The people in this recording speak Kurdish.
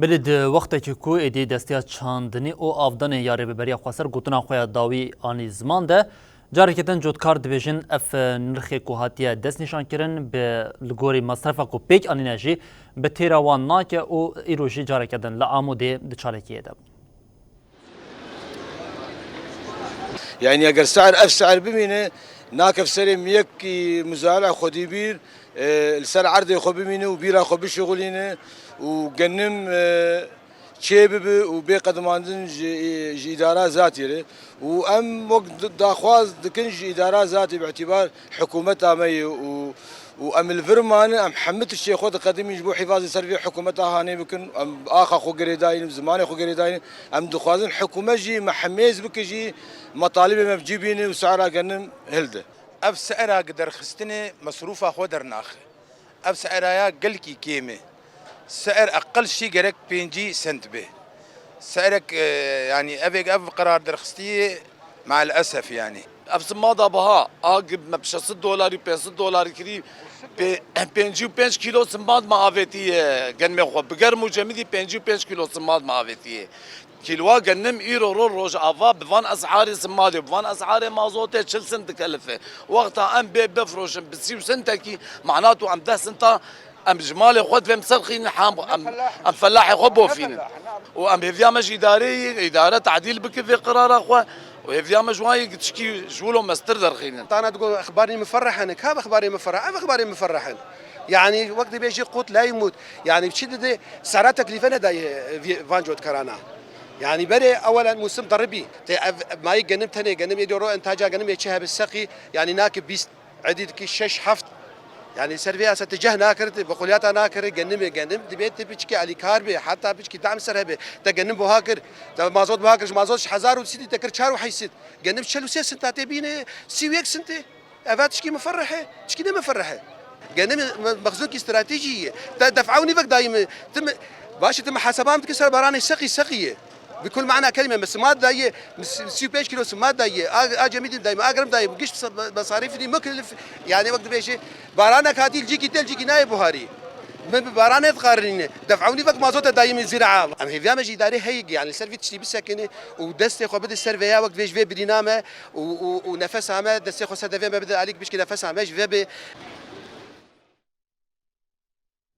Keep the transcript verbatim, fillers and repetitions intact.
Belê di wextekî ku êdî destiya çandinî û avdanê ya Rêveberiya Xweser gotina xwe ya dawî anî ziman de, careke din cotkar dibêjin ev nirxê ku hatiye destnîşankirin bi li gorî mesrefa ku pêk anîne jî bi têra wan nake û îro jî careke din li Amûdê di çalakiyê de bûn. Yani eger se'er ev se'er bimîne, nakev serê miyekî muzari'a xwedî bîr, e, li ser erdê xwe bimîne û bîra xwe bişixulîne û genim, e, çê bibe û bê qedimandin ji, ji îdara zatî re. Û em wek d-, daxwaz dikin ji îdara zatî bi îtîbar hikûmeta me ye û, û em li vir mane, em hemî tiştê xwe diqedimîn ji bo hîvazê ser vê hikûmeta hanê bikin. Em axa xwe girêdayîn, zimanê xwe girêdayîn. Em dixwazin hikûmet jî me hemêz bike jî, metalibê me bi cî bîne û se'era genim hilde. Ev se'era gi derxistinê mesrûfa xwe dernaxe. Ev se'era ya gelkî kêm e. Se'er eqel şî gerek pêncî sent be. Se'erek, e, yanî evêk ev qerar derxistî ye, me'el esef yanî. Ev simada biha, a gi me bi şeş sed dolarî, pênc sed dolarî kirî, pê-, pêncî û pênc kîlo simad me avêtiye genmê xwe. Bi germ û cemidî pêncî û pênc kîlo simad me avêtiye. Kîloa genim îro ro Rojava bi van es'arê simadê, bi van es'arê mazotê çil sint dikelife. Wexta em bê bifroşin bi sî û sintekî, mana tu em deh sinta em ji malê xwe divêm ser xînin ham, em, em felahê xwe bofînin. Û em hêviya me ji îdareyê, îdare tadîl bike vê qerara xwe û hêviya me ji wan yê tişkî ji wilo mestir derxînin. Tana digo exbarî miferrehin, ka exbarî miferreh, ev exbarî miferrehin. Yani wek dibêjî qut la yimût. Yani çi dide, sera teklîfe nedaye, e, vî-, van cotkarana. Yani berê ewelen mûsim deribî. Tê ev, mayî genim tenê, genim ê doro entaca genim ê çi hebe seqî, yani nake bîst, edî dikî şeş heft. Yani ser vê asa te ceh nakir, te bexuliyata nakir, genim ê genim, dibê te piçkî alîkar be, heta piçkî dam ser hebe. Te genim buha kir, te mazot buha kir, ji mazot ji hezar û sî te kir çar û heyşt sî. Genim çel û sê sinta tê bîne, sî û yek sinte. Eva tişkî miferreh e, tişkî ne miferreh e. Gene mi-, me-, mexzûkî stratejî ye. Te def'a û nîvek dayî mi, ti mi, baş e ti mihaseba min dike ser baranê seqî seqî ye. Bi kul mana kelîme, mi simad daye, mi si-, sî û pênc kîlo simad daye, a, a cemîdî daye, a germ daye, giş sa-, mesarîfî mukellef, yani wek dibêje, baranek hatî li cîkî te li cîkî nayê buharî. Me bi baranê dixarîne. Def'a û nîvek mazot e dayî min zîra. Em hêviya me ji îdarê heyî, yani li ser vî tiştî bisekine û destê xwe bide ser vêya wek dibêje vê birîna me û, û, û nefesa me, destê xwe ser devê me bide alî, pişkî nefesa me ji vê bê.